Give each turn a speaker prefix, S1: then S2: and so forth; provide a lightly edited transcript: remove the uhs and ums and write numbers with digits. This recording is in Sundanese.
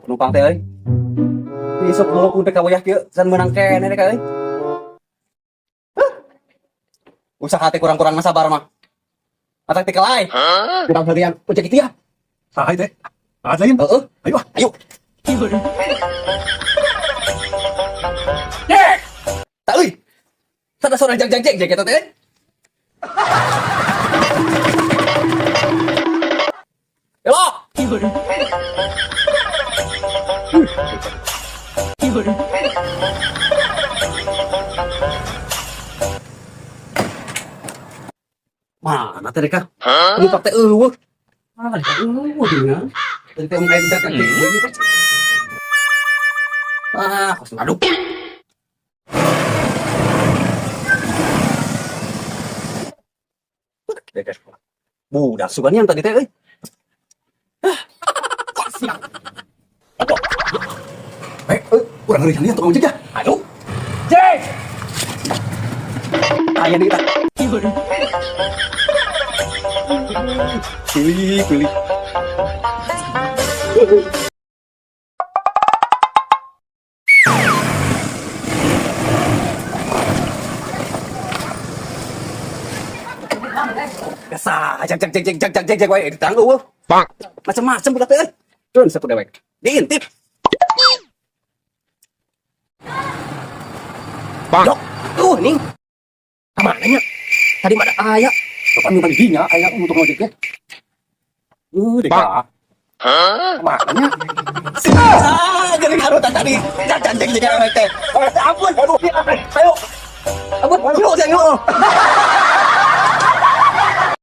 S1: Penumpang teh euy. Isuk dulu pun ka wayah kieu can meunang keneh ka euy. Usaha teh kurang-kurang mah sabar mah. Matak teh kelai. Kurang harian ojek itu ya.
S2: Saha teh? Ah, lain.
S1: Heeh.
S2: Ayo ah.
S1: Ayo. Jek. Tak euy. Sada sora jag jag jag jag eta teh. Euy. Elo. Mana teh Reka? Penumpang teh eueuh. Mana teh eueuh nya. Tadi teh ungkain jag jag jag. Ah, kos ngaduk. Budak sugan yang tadi teh euy. Ah, siang. Aduh.
S2: Eh, urang ngeureun nya tukang ojek ya.
S1: Aduh. Jek. Aya deui tah. Pilih, pilih. Biasa, jak jak jak jak jak jak jak jak wae ditangguh eueuh.
S3: Bang.
S1: Macam-macam budak teh euy. Turun sapu dewek. Diintip.
S3: Bang.
S1: Dok, tuh ning. Kamana nya? Tadi mah ada aya.
S2: Kapan nyumpang dinya aya tukang ojek teh. Deka. Kamana nya?
S1: Ah, geuning harutan tadi. Jak jak jak jak teh. Ampun. Aduh, ayo. Ampun, yuk, yuk.